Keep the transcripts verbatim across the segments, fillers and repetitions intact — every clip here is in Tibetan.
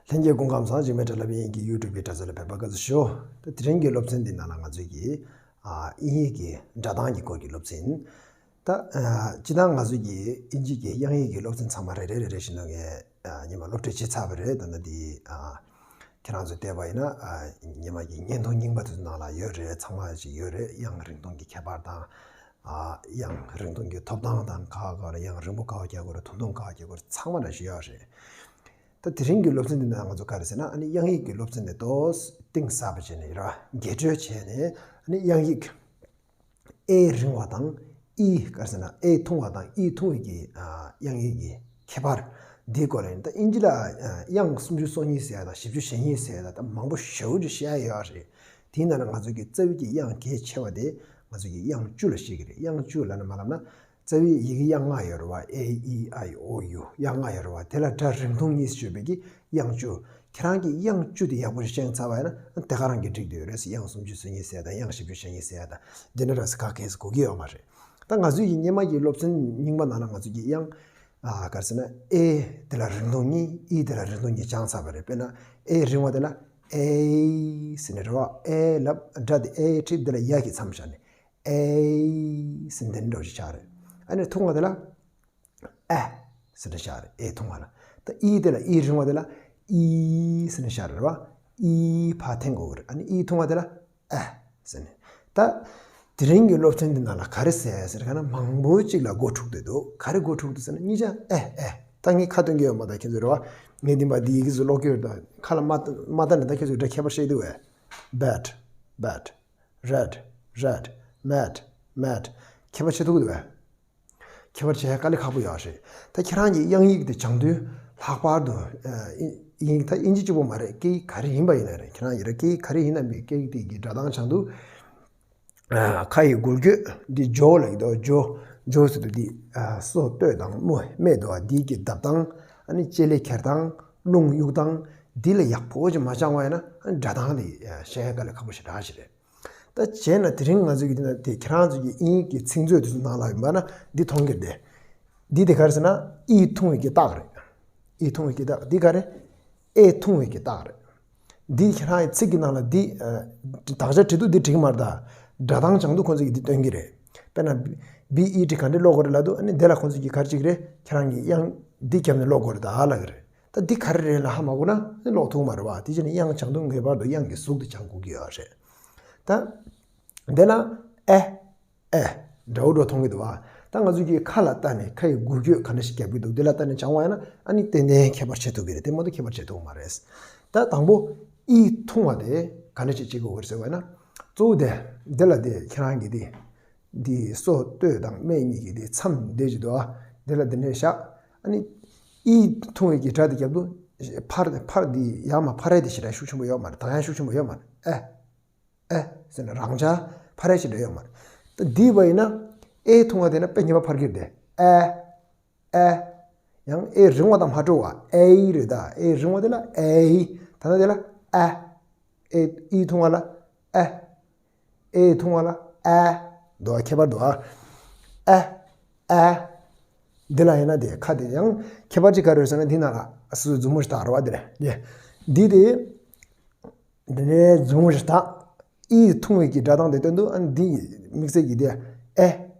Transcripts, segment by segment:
ལྷན་རྒྱས་སྐུ་ཁམས་བཟང་། འཇིགས་མེད་བཀྲ་ལྷ་བུ་ཡིན་གྱི་ཡུ་ཊུབ་པའི་དྲ་ཚོགས་ལ་ཕེབས་པར་དགའ་བསུ་ཞུ། ད་དེ་རིང་གི་སློབ་ཚན་འདི་ནང་ལ་ང་ཚོས་ཀྱི་ཨ་དབྱིན་ཡིག་གི་སྒྲ་གདངས་ཀྱི་སྐོར་གྱི་སློབ་ཚན་ཡིན། ད་ཨ་སྤྱིར་བཏང་ང་ཚོས་ཀྱི་དབྱིན་ཇི་གི་དབྱངས་ཡིག་གི་སློབ་ཚན་ཚང་མ་རེ་རེ་རེ་རེ་བཞིན་དུ་ངས་ཨ་ཉི་མ་སློབ་ཁྲིད་བྱས་ཚར་བ་རེད། ད་ལྟ་འདི་ཨ་ཁྱེད་རང་ཚོས་བལྟས་པ་ཡིན་ན་ཨ་ཉི་མ་གི་བརྙན་ཐུང་རྙིང་པ་དེ་ཚོ་ནང་ལ་ཡོད་རེད། ཚང་མ་ཞིག་ཡོད་རེད། དབྱངས་རིང་ཐུང་གི་ཁྱད་པར་དང་། ཨ་དབྱངས་རིང་ཐུང་གི་ཐོབ་ཐང་དང་། ག་ག་ལ་དབྱངས་རིང་པོ་ག་བ་རྒྱག་དགོས་རེད། ཐུང་ཐུང་ག་བ་རྒྱག་དགོས་རེད། ཚང་མ་ལ་ཞུ་ཡག་རེད། ད་དེ་རིང་གི་སློབ་ཚན་འདི་ནང་ང་ཚོ་ག་རེ་ཟེར་ན། ཨ་ནི་དབྱངས་ཡིག་གི་སློབ་ཚན་འདི་ཏོག་ཙམ་གཏིང་ཟབ་པ་བྱས་ནས་ར་རྒྱས་སྤྲོས་བྱས་ནས། ཨ་ནི་དབྱངས་ཡིག་ཨེ་རིང་བ་དང་ཨི་ག་རེ་ཟེར་ན་ཨེ་ཐུང་བ་དང་ཨི་ཐུང་བའི་གི་ཨ་དབྱངས་ཡིག་གི་ཁྱད་པར་འདིའི་སྐོར་ལ་ཡིན། ད་དབྱིན་ཇི་ལ་ཨ་དབྱངས་སུམ་ཅུ་སོ་གཉིས་ཟེར་ཡ་དང་བཞི་བཅུ་ཞེ་གཉིས་ཟེར་ཡ་དང་། ད་མང་པོ་ཞེ་པོ་ཅིག་བཤད་ཡ་ཡོད་རེད། དེའི་ནང་ལ་ང་ཚོ་གི་རྩ་བའི་གི་དབྱངས་གལ་ཆེ་བ་དེ་ང་ཚོ་གི་དབྱངས་བཅུ་ལ་བཤད་ཀྱི་རེད། དབྱངས་བཅུ་ལབ་ན་མ་ལབ་ན། རྩ་བའི་ཡི་གེ་དབྱངས་ལྔ་ཡོད་རེད་བ། ཨེ་ཨི་ཨའི་ཨོ་ཡུ། དབྱངས་ལྔ་ཡོད་རེད་བ། དེ་ལ་སྒྲ་རིང་ཐུང་གཉིས་སུ་ཕྱེ་བའི་གི་དབྱངས་བཅུ། ཁྱེད་རང་གིས་དབྱངས་བཅུ་དེ་ཡག་པོ་ཞིག་ཤེས་ཚར་བ་ཡིན་ན་དེ་ག་རང་གི་འགྲིག་བསྡད་ཡོད་རེད། དབྱངས་སུམ་ཅུ་སོ་གཉིས་ཟེར་དང་། དབྱངས་བཞི་བཅུ་ཞེ་གཉིས་ཟེར་དང་། དེ་འདྲ་ར་ཟེར་ག་གས་སུ་གོ་གི་ཡོད་མ་རེད། ད་ང་ཚོའི་གི་སྔོན་མ་གི་སློབ་ཚན་རྙིང་པ་ནང་ལ་ང་ཚོ་གི་དབྱངས་ཨ་ག་རེ་ཟེར་ན། ཨེ་དེ་ལ་རིང་ཐུང་གཉིས། ཨི་དེ་ལ་རིང་ཐུང་གཉིས་སྦྱངས་ཚར་བ་རེད། དཔེར་ན་ཨེ་རིང་བ་དེ་ལ་ཨེ་ཟེར་ནས་རེད་བ། ཨེ་ལབ། སྒྲ་དེ་ཨེ་ཁྲིད། དེ་ལ་ཡ་གི་མཚམས་བཞག་ནས། ཨེ་ཟེར་འདི་འདྲ་ཞིག་ཆགས་རེད། ཨ་ནི་ཐུང་བ་དེ་ལ་ཨ་ཟེར་འདྲ་ཆགས་རེད། ཨེ་ཐུང་བ་ལ། ད་ཨི་དེ་ལ། ཨི་རིང་བ་དེ་ལ་ཨི་ཟེར་འདྲ་ཆགས་རེད་བ། ཨི་ཕར་འཐེན་དགོས་ཀྱི་རེད། ཨ་ནི་ཨི་ཐུང་བ་དེ་ལ་ཨ་ཟེར་ནས། ད་དེ་རིང་གི་སློབ་ཚན་འདི་ནང་ལ་ག་རེ་ཟེར་ཟེར་ག་ན། མང་པོ་ཅིག་ལ་མགོ་འཁྲུག་བསྡད་འདུག་ག་རེ་མགོ་འཁྲུག་འདུག་ཟེར་ན། གཉིས་ཆ་ཨེ་ཨེ། ད་ངས་ཁ་སྟོན་གྱི་ཡོད་མ་ད་ཁྱེད་ཚོས་རེད་བ། ངས་འདི་མ་འདི་ཡི་གེ་ཚོ་ཀློག་གི་ཡོད་ད། ཁ་ལ་མ་མ་བལྟས་ན་ད་ཁྱེད་ཚོས་སྒྲ་ཁྱད་པར་ཤེས་འདུག་བས། བེད། བེད། རེད། རེད། མེད། མེད། ཁྱད་པར་ཤེས་ཐུབ་ཀྱི་འདུག་བས། ཁྱད་པར་ཕྱེ་དཀའ་ལས་ཁག་པོ་ཡོད་རེད། ད་ཁྱེད་རང་གིས་དབྱངས་ཡིག་དེ་སྦྱང་དུས་ལྷག་པར་དུ་ཨ་དབྱིན་ད་དབྱིན་ཇི་གཅིག་པོ་མ་རེད། སྐད་ཡིག་ག་རེ་ཡིན་པ་ཡིན་ན་རེད། ཁྱེད་རང་ཡིན་ན་སྐད་ཡིག་ག་རེ་ཡིན་ན་མིན། སྐད་ཡིག་དེ་གི་སྒྲ་གདངས་སྦྱང་དུས་ཨ་ཁ་ཡི་འགུལ་སྐྱོད་འདི་ཇོ་ལབ་ཀྱི་འདུག་ཇོ། ཇོ་ཟེར་དུས་འདི་ཨ་སོ་སྟོད་དང་སྨད་འདུག་བ། འདི་གི་བརྡབ་སྟངས། ཨ་ནི་ལྕེ་ལེ་འཁྱེར་སྟངས། རླུང་གཡུག་སྟངས། འདི་ལ་ཡག་པོ་ཅིག་མ་སྦྱངས་པ་ཡིན་ན་ཨ་ནི་སྒྲ་གདངས་དེ་ཤེས་ཡ་དཀའ་ལས་ཁག་པོ་ཞེ་དྲག་ཞིག་རེད། ད་བྱས་ན་དེ་རིང་ང་ཚོ་གི་འདི་ན་དེ་ཁྱེད་རང་ཚོ་གི་དབྱིན་ཡིག་གི་ཚིག་མཛོད་དེ་ཚོ་ནང་ལ་ཡིན་པ་ན་འདི་མཐོང་གི་རེད་དེ། འདི་དེ་ག་རེ་ཟེར་ན། ཨི་ཐུང་བའི་གི་རྟགས་རེད། ཨི་ཐུང་བའི་གི་རྟགས། འདི་ག་རེ། ཨེ་ཐུང་བའི་གི་རྟགས་རེད། འདི་ཁྱེད་རང་གི་ཚིག་གི་ནང་ལ་འདི་ཨ་དག་ཆ་བྲིས་དུས་འདི་འགྲིག་མ་རེད་ད། སྒྲ་གདངས་སྦྱང་དུས་ཁོང་ཚོ་གིས་འདི་སྟོན་གི་རེད། དཔེར་ན་བི་ཨི་ཊི་ག་འདྲ་ཀློག་དགོས་རེད་ལབ་དུས། ཨ་ནི་འདི་ལ་ཁོང་ཚོ་གིས་ག་རེ་བྱེད་ཀྱི་རེད། ཁྱེད་རང་གིས་དབྱངས་འདི་བརྒྱབ་ནས་ཀློག་དགོས་རེད་ད་ལབ་གི་རེད། ད་འདི་ག་རེ་རེད་ལབ་ཧ་མ་གོ་ན་ནི་ཀློག་ཐུབ་མ་རེད་བ། དེ་བྱས་ནས་དབྱངས་སྦྱང་དུས་ངེས་པར་དུ་དབྱངས་ཀྱི་གཟུགས་དེ་སྦྱང་དགོས་ཀྱི་ཡོད་རེད། ད་འདི་ལ་ཨེ་ཨེ་འདྲ་བོ་འདྲ་མཐོང་གི་འདུག་བ། ད་ང་ཚོ་གིས་ཁ་ལ་ལྟ་ནས་ཁ་ཡི་འགུལ་སྐྱོད་ག་འདྲ་ཞིག་རྒྱབ་ཀྱི་འདུག་འདི་ལ་ལྟ་ནས་སྦྱང་བ་ཡིན་ན་ཨ་ནི་ཏན་ཏན་ཁྱད་པར་ཕྱེ་ཐུབ་ཀྱི་རེད། དེ་མ་གཏོགས་ཁྱད་པར་ཕྱེ་ཐུབ་མ་རེད། ད་དང་པོ་ཨི་ཐུང་བ་དེ་ག་འདྲ་ཞིག་བྱེད་དགོས་ཀྱི་རེད་ཟེར་བ་ཡིན་ན། གཙོ་བོ་དེ་འདི་ལ་དེ་ཁྱེད་རང་གིས་དེ། འདི་སོ་སྟོད་དང་སྨད་གཉིས་ཀྱི་དེ་མཚམས་འདི་ཅིག་འདུག་ཨ། འདི་ལ་འདི་ནས་བཞག་ཨ་ནི་ཨི་ཐུང་བའི་གི་སྒྲ་དེ་རྒྱབ་དུས་ཕར་ཕར་འདི་ཡར་མར་འཕར་ཡ་དེ་ཞེ་དྲག་ཤུགས་ཆེན་པོ་ཡོད་མ་རེད། དག་ཡང་ཤུགས་ཆེན་པོ་ཡོད་མ་རེད། ཨེ་ཨེ་ཟེར་ནས་རང་འཇགས་འཕར་ཡ་ཞེ་དྲག་ཡོད་མ་རེད། ད་འདི་བ་ཡིན་ན་ཨེ་ཐུང་བ་དེ་ན་དཔེ་ཉེ་བ་འཕར་གྱི་རེད་དེ། ཨེ་ཨེ། ཡང་ཨེ་རིང་བ་དང་མ་འགྲོ་བ། ཨེ་ཡི་རེད་ད། ཨེ་རིང་བ་དེ་ལ་ཨེ་ཡི། ད་ནི་དེ་ལ་ཨ། ཨེ་ཨི་ཐུང་བ་ལ་ཨ། ཨེ་ཐུང་བ་ལ་ཨ། འདུག་བ། ཁྱད་པར་འདུག་བ། ཨ་ཨ། འདི་ལ་ཡིན་ན་དེ་ཁ་དེ་ཡང་ཁྱད་པར་ཅིག་ག་རེ་ཡོད་ཟེར་ན། འདི་ནང་ལ་སོ་སོའི་མཛུབ་མོ་ཞིག་བཏགས་རེད་བ། འདི་ལ་འདི་འདི་དེ། འདི་ནས་མཛུབ་མོ་ཞིག་བཏགས། ཨི་ཐུང་བའི་གི་སྒྲ་གདངས་དེ་སྟོན་དུས་ཨ་ནི་འདི་དམིགས་བསལ་གྱི་དེ་ཨེ་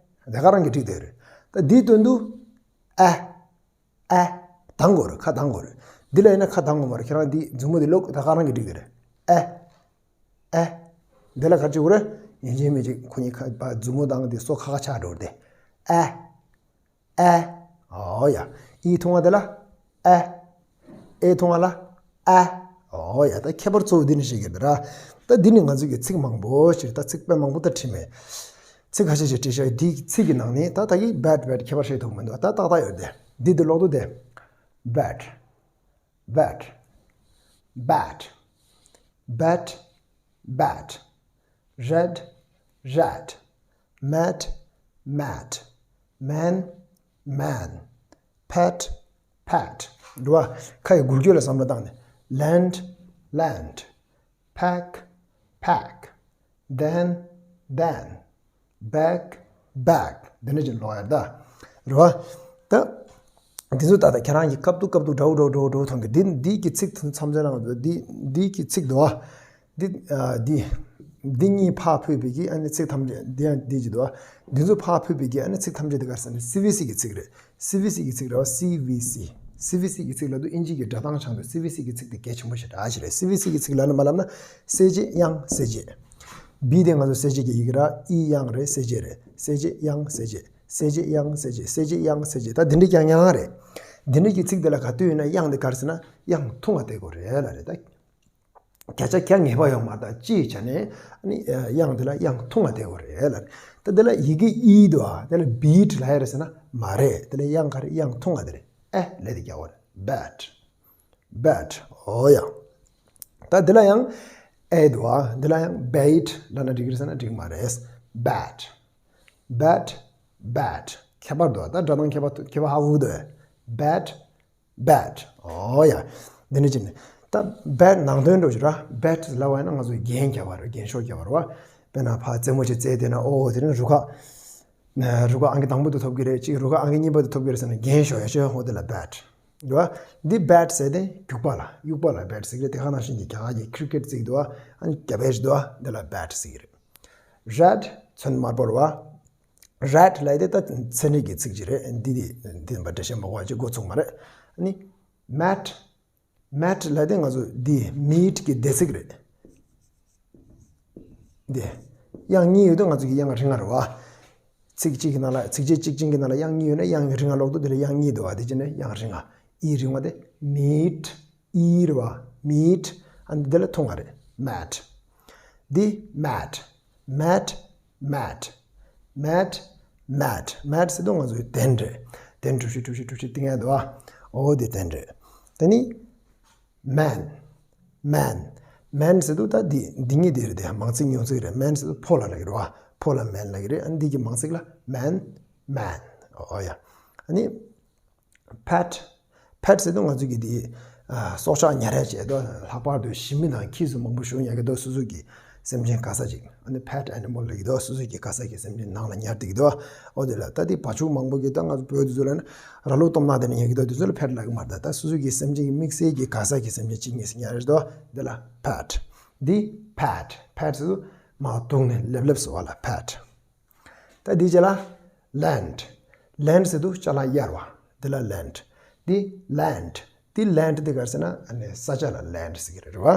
དེ་ག་རང་གི་འགྲིག་དེ་རེད། ད་འདི་སྟོན་དུས་ཨ་ཨ་གདངས་དགོས་རེད། ཁ་གདངས་དགོས་རེད། འདི་ལ་ཡིན་ན་ཁ་གདངས་དགོས་མ་རེད། ཁྱེད་རང་འདི་མཛུབ་མོ་དེ་ཀློག་ད་ག་རང་གི་འགྲིག་དེ་རེད། ཨ་ཨ། འདི་ལ་ག་རེ་བྱེད་དགོས་རེད། ཡིན་གཅིག་མིན་གཅིག་ཁོ་གཉིས་ཁ་མཛུབ་མོ་དང་དེ་སོ་ཁ་ཁ་ཆགས་འགྲོ་རེད་དེ། ཨ། ཨ། ཨོ་ཡ། ཨི་ཐུང་བ་དེ་ལ་ཨ། ཨེ་ཐུང་བ་ལ་ཨ། ཨོ་ཡ། ད་ཁྱད་པར་གཙོ་བོ་འདི་ནི་ཤེས་ཀྱི་རེད་ར། ད་འདི་ནི་ང་ཚོ་གི་ཚིག་མང་པོ་ཞིག་ད་ཚིག་དཔེ་མང་པོ་ད་བྲིས་མེད། ཚིག་ཁ་ཤས་ཤིག་བྲིས་ཤག་འདི་ཚིག་གི་ནང་ནས་ད་ད་གི་བེད་བེད་ཁྱད་པར་ཤེས་ཐུབ་མི་འདུག་ད་ཏག་ཏག་ཡོད་དེ། འདི་འདི་ཀློག་དུས་དེ། བེད། བེད། བེད། བེད། བེད། རེད། རེད། མེད། མེད། མེན། མེན། ཕེད། ཕེད། འགྲོ་བ། ཁ་ཡི་འགུལ་སྐྱོད་ལ་བསམ་བློ་བཏང་ནས། ལེན། ལེན། ཕེག། ཕེག། དེན། དེན། བེག། བེག། འདི་འདྲ་ཅིག་ཀློག་ཡ་རེད་ད། རེད་བ། ད། འདི་ཚོ་ད་ལྟ་ཁྱེད་རང་གི་སྐབས་དུ་སྐབས་དུ་འདྲ་བོ་འདྲ་བོ་འདྲ་བོ་འདྲ་བོ་མཐོང་གི། འདི་འདི་གི་ཚིག་མཚམས་སྦྱོར་ནང་དུ་འདི་འདི་གི་ཚིག་འདུག་བ། འདི་ཨ་འདི་འདི་གཉིས་ཕར་ཕུད་པའི་གི་ཨ་ནི་ཚིག་ཐམས་ཅད་འདི་ཡང་འདི་གཅིག་འདུག་བ། འདི་ཚོ་ཕར་ཕུད་པའི་གི་ཨ་ནི་ཚིག་ཐམས་ཅད་འདི་ག་རེ་ཟེར་ན་སི་བི་སི་གི་ཚིག་རེད། སི་བི་སི་གི་ཚིག་རེད་བ། སི་བི་སི། སི་བི་སི་གི་ཚིག་ལབ་དུས་ཨིན་ཇི་གི་སྒྲ་གདངས་སྦྱང་དུས་སི་བི་སི་གི་ཚིག་དེ་གལ་ཆེན་པོ་ཞེ་དྲག་ཞིག་རེད། སི་བི་སི་གི་ཚིག་ལབ་ན་མ་ལབ་ན་གསལ་བྱེད་དབྱངས་གསལ་བྱེད། བི་དེ་ང་ཚོ་གསལ་བྱེད་ཀྱི་ཡི་གེ་ར། ཨི་དབྱངས་རེད། གསལ་བྱེད་རེད། གསལ་བྱེད་དབྱངས་གསལ་བྱེད། གསལ་བྱེད་དབྱངས་གསལ་བྱེད། གསལ་བྱེད་དབྱངས་གསལ་བྱེད། ད་འདི་འདྲ་རྐྱང་རྐྱང་རེད། འདི་འདྲ་གི་ཚིག་འདི་ལ་ག་དུས་ཡིན་ན་དབྱངས་འདི་ག་རེ་ཟེར་ན་དབྱངས་ཐུང་བ་བསྡད་དགོས་རེད་ལབ་རེད་ད། བརྒྱ་ཆ་བརྒྱ་ངེས་པ་ཡོད་མ་རེད་ད། སྤྱིའི་ཆ་ནས་ཨ་ནི་དབྱངས་འདི་ལ་དབྱངས་ཐུང་བ་བསྡད་དགོས་རེད་ལབ་རེད། ད་འདི་ལ་ཡི་གེ་ཨི་འདུག་ཨ། འདི་ལ་བིཊ་ལབ་ཡ་རེད་ཟེར་ན་མ་རེད། འདི་ལ་དབྱངས་ག་རེ། དབྱངས་ཐུང་བ་འདི་རེད། ཨེ་ལབ་དེ་རྒྱག་དགོས་རེད། བེཊ། བེཊ། ཨོ་ཡ། ད་འདི་ལ་ཡང་ཨེ་འདུག་ཨ། འདི་ལ་ཡང་བེཊ་ལབ་ན་འགྲིག་གི་རེད་ཟེར་ན་འགྲིག་མ་རེད། བེཊ། བེཊ། བེཊ། ཁྱད་པར་འདུག་ཨ། ད་སྒྲ་གདངས་ཁྱད་པར་ཁྱད་པར་ཧ་གོ་གི་འདུག་ཨེ། བེཊ། བེཊ། ཨོ་ཡ། འདི་ནི་ཅི་ནི། ད་བེཊ་ནང་དོན་འགྲོ་ཞིག་ར། བེཊ་ལབ་པ་ཡིན་ན་ང་ཚོ་རྒན་རྒྱབ་པ་རེད། རྒན་ཤོས་རྒྱབ་པ་རེད་བ། དཔེར་ན་ཕར་རྩེད་མོ་ཅིག་རྩེས་བསྡད་ན། ཨོ་དེ་རིང་རུ་ཁག་རུ་ཁག་ཨང་ཀི་དང་པོ་དེ་ཐོབ་ཀྱི་རེད། ཅིག་རུ་ཁག་ཨང་ཀི་གཉིས་པ་དེ་ཐོབ་ཀྱི་རེད་ཟེར་ན་རྒན་ཤོས་ཡ་ཤོས་ཧོ་དེ་ལ་བེཊ། རེད་བ། འདི་བེཊ་ཟེར་དེ་རྒྱུག་པ་ལ། དབྱུག་པ་ལ་བེཊ་ཟེར་གི་རེད། དེ་ག་ནང་བཞིན་གྱི་རྒྱ་གར་གྱི་ཁི་རི་ཀེཊ་རྩེ་གི་འདུག་བ། ཨ་ནི་རྒྱབ་བེཊ་འདུག་བ། འདི་ལ་བེཊ་ཟེར་གི་རེད། རེཌ་ཚོན་དམར་པོ་རེད་བ། རེཌ་ལབ་དེ་ད་ཚན་རིག་གི་ཚིག་ཅིག་རེད། འདི་འདི་འདི་འདི་འདྲ་ཞིམ་པོ་བ་ཅིག་འགོ་ཚུགས་མ་རེད། ཨ་ནི་མེཊ། མེཊ་ལབ་དེ་ང་ཚོ་འདི་མིཊ་གི་འདེད་ཚིག་རེད། འདི་དབྱངས་གཉིས་ཡོད་དུས་ང་ཚོ་གི་དབྱངས་རིང་ང་རེད་བ། ཚིག་གཅིག་གི་ནང་ལ། ཚིགས་བཅད་གཅིག་ཅན་གྱི་ནང་ལ་དབྱངས་གཉིས་ཡོད་ན་དབྱངས་རིང་ང་ལོག་འདུག་དེ་ལ་དབྱངས་གཉིས་འདུག་བ། དེ་བྱས་ནས་དབྱངས་རིང་ང་། ཨི་རིང་བ་དེ་མིཊ། ཨི་རེད་བ། མིཊ། ཨ་ནི་འདི་ལ་ཐུང་བ་རེད། མེཊ། འདི་མེཊ། མེཊ། མེཊ། མེཊ། མེཊ། མེཊ་ཟེར་དུས་ང་ཚོའི་གདན་རེད། གདན་གྲུ་བཞི་གྲུ་བཞི་གྲུ་བཞི་བཏིང་ཡ་འདུག་ཨ། ཨོ་དེ་གདན་རེད། དེ་ནི་མེན། མེན། མེན་ཟེར་དུས་ད་འདི་འདི་གཉིས་དེ་རེད་དེ། མང་ཚིག་ཉུང་ཚིག་རེད། མེན་ཟེར་དུས་ཕོ་ལ་ལབ་ཀྱི་རེད་བ། ཕོ་ལ་མེན་ལབ་ཀྱི་རེད། ཨ་ནི་འདི་གི་མང་ཚིག་ལ་མེན། མེན། ཨོ་ཡ། ཨ་ནི་པེཊ། པེཊ་ཟེར་དུས་ང་ཚོ་གི་འདི་ཨ་སྲོག་ཆགས་ཉར་ཡ་བྱས་དུས། ལྷག་པར་དུ་ཞི་མི་དང་ཁྱི་ཚོ་མང་པོ་བཞུགས་ཉར་གི་འདུག་སོ་སོ་གི་སེམས་ཅན་ག་ས་ཅིག་ཨ་ནི་པེཊ་ཨེ་ནི་མལ་ལབ་ཀྱི་འདུག་སོ་སོ་གི་ག་ས་གི་སེམས་ཅན་ནང་ལ་ཉར་བསྡད་ཀྱི་འདུག་ཨོ་དེ་ལ་ད་འདི་བ་ཕྱུགས་མང་པོ་གི། ད་ང་ཚོ་བོད་དུ་ཚོ་ལ་ན་ར་ལུག་སྟོབས་ན་དེ་ནས་ཉར་གྱི་འདུག་དེ་ཚོ་ལ་པེཊ་ལབ་ཀྱི་མ་རེད། ད་སོ་སོ་གི་སེམས་ཅན་གྱི་དམིགས་བསལ་གྱི་ག་ས་གི་སེམས་ཅན་གཅིག་གཉིས་ཤིག་ཉར་རེད་དོ། འདི་ལ་པེཊ། འདི་པེཊ། པེཊ་ཟེར་དུས་མར་འདུག་ནས་ལེབ་ལེབ་བཟོ་བ་ལ་པེཊ། ད་འདི་རྗེས་ལ་ལེནཌ། ལེནཌ་ཟེར་དུས་ཅ་ལག་གཡར་བ། འདི་ལ་ལེནཌ། འདི་ལེནཌ། འདི་ལེནཌ་འདི་ག་རེ་ཟེར་ན་ཨ་ནི་ས་ཆ་ལ་ལེནཌ་ཟེར་གྱི་རེད་བ།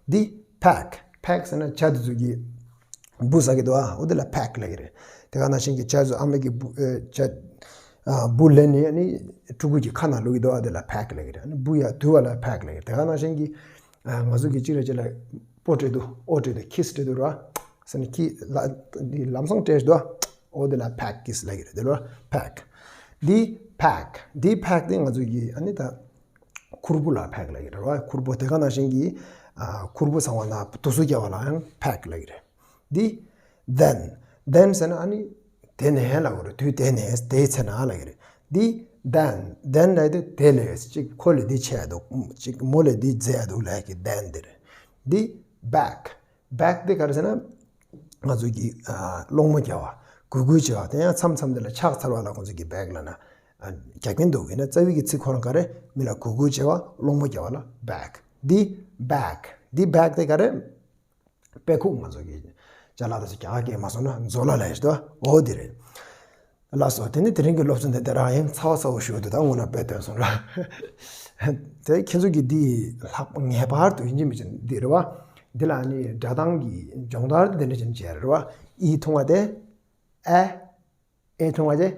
འདི་པེག། པེག་ཟེར་ན་ཇ་དེ་ཚོ་གི་འབུ་ཟ་གི་འདུག་ཨ། འོ་དེ་ལ་པེག་ལབ་ཀྱི་རེད། དེ་ག་ནང་བཞིན་གྱི་ཇ་ཚོ་ཨ་མ་གི་འབུ་ཨེ་ཇ་ཨ་འབུ་ལེན་ནས་ཨ་ནི་ཕྲུ་གུ་གི་ཁ་ནང་བླུག་གི་འདུག་ཨ། དེ་ལ་པེག་ལབ་ཀྱི་རེད། ཨ་ནི་འབུ་ཡར་འདུ་བ་ལ་པེག་ལབ་ཀྱི་རེད། དེ་ག་ནང་བཞིན་གྱི་ཨ་ང་ཚོ་གི་གཅིག་རེ་གཅིག་ལ་སྤོ་སྤྲད་འདུག་ཨོ་སྤྲད་འདུག་ཁིས་སྤྲད་འདུག་ར། ཟེར་ནས་ཁྱི་ལ་འདི་ལམ་སང་སྤྲད་འདུག་ཨོ་དེ་ལ་པེག་ཀིས་ལབ་ཀྱི་རེད། དེ་ལ་པེག། འདི་པེག། འདི་པེག་དེ་ང་ཚོ་གི་ཨ་ནི་ད་ཁུར་པོ་ལ་པེག་ལབ་ཀྱི་རེད་བ། ཁུར་པོ་དེ་ག་ནང་བཞིན་གྱི་ཨ་ཁུར་པོ་ཚང་བ་ན་དུག་སོ་རྒྱག་པ་ལ་ཡང་པེག་ལབ་ཀྱི་རེད། འདི་དེན། དེན་ཟེར་ན་ཨ་ནི་དེ་ནས་ལབ་དགོས་རེད། དུས་དེ་ནས་དེའི་ཚེ་ན་ལབ་ཀྱི་རེད། འདི་དེན། དེན་ལབ་དེ་དེ་ལས་ཅིག་ཁོ་ལས་འདི་ཆེ་འདུག་ཅིག་མོ་ལས་འདི་མཛེས་འདུག་ལབ་ཀྱི་དེན་འདི་རེད། འདི་བེག། བེག་དེ་ག་རེ་ཟེར་ན་ང་ཚོ་གི་ཨ་སློང་མོ་རྒྱག་པ། གུས་གུས་བྱེད་པ། དེ་ཡང་མཚམས་མཚམས་དེ་ལ་ཆགས་ཚར་བ་ལ་ཁོང་ཚོ་གི་བེག་ལབ་ན་ཨ་རྒྱག་གིན་འདུག་ཡིན་ན་རྩ་བའི་གི་ཚིག་ཁོ་རང་ག་རེ། མི་ལ་གུས་གུས་བྱེད་པ། སློང་མོ་རྒྱག་པ་ལ་བེག། འདི་བེག། འདི་བེག་དེ་ག་རེ། དཔེ་ཁུག་ང་ཚོ་གི་ཅ་ལག་དེ་ཚོ་རྒྱ་གར་སྐད་མ་སོང་ན་མཛོ་ལ་ལབ་ཡ་ཞིག་འདུག་ཨོ་དེ་རེད། ལགས་སོ། དེ་ནི་དེ་རིང་གི་སློབ་ཚན་དེ་དེ་རང་ཡིན། ཚ་བ་ཚ་བོ་ཞུ་འདུག་ད་སྔོན་ལ་དཔེ་བཏོན་སོང་ར། དེ་ཁྱེད་ཚོ་གི་འདི་ལྷག་ངེས་པར་དུ་ཡིན་གཅིག་མིན་གཅིག་འདི་རེད་བ། འདི་ལ་ནི་སྒྲ་གདངས་ཀྱི་སྦྱོང་བརྡར་དེ་འདྲ་ཅན་བྱས་རེད་བ། ཨི་ཐུང་བ་དེ། ཨེ། ཨེ་ཐུང་བ་དེ།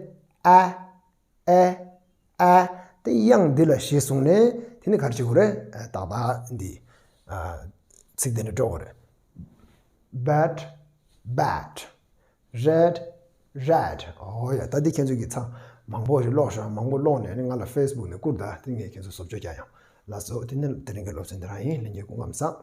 ཨ། ཨེ། ཨ། དེ་དབྱངས་འདི་ལ་གཞི་བཟུང་ནས་དེ་ནི་ག་རེ་བྱེད་དགོས་རེད། ཏག་ཏག་འདི་ཨ་ཚིག་དེ་འདྲ་འགྲོ་དགོས་རེད། བེཊ། བེཊ། རེཌ། རེཌ། ཨོ་ཡ། ད་འདི་ཁྱེད་ཚོ་གི་ཚང་མང་པོ་ཞིག་ཀློག་ཤག་མང་པོ་ཀློག་ནས་ནི་ང་ལ་ཕེ་སི་བུག་ནས་བསྐུར་ད། དེ་ངས་ཁྱེད་ཚོ་བཟོ་བཅོས་རྒྱག་ཡོང་། ལགས་སོ། དེ་ནི་དེ་རིང་གི་སློབ་ཚན་འདི་རང་ཡིན། ལྷན་རྒྱས་སྐུ་ཁམས་བཟང་།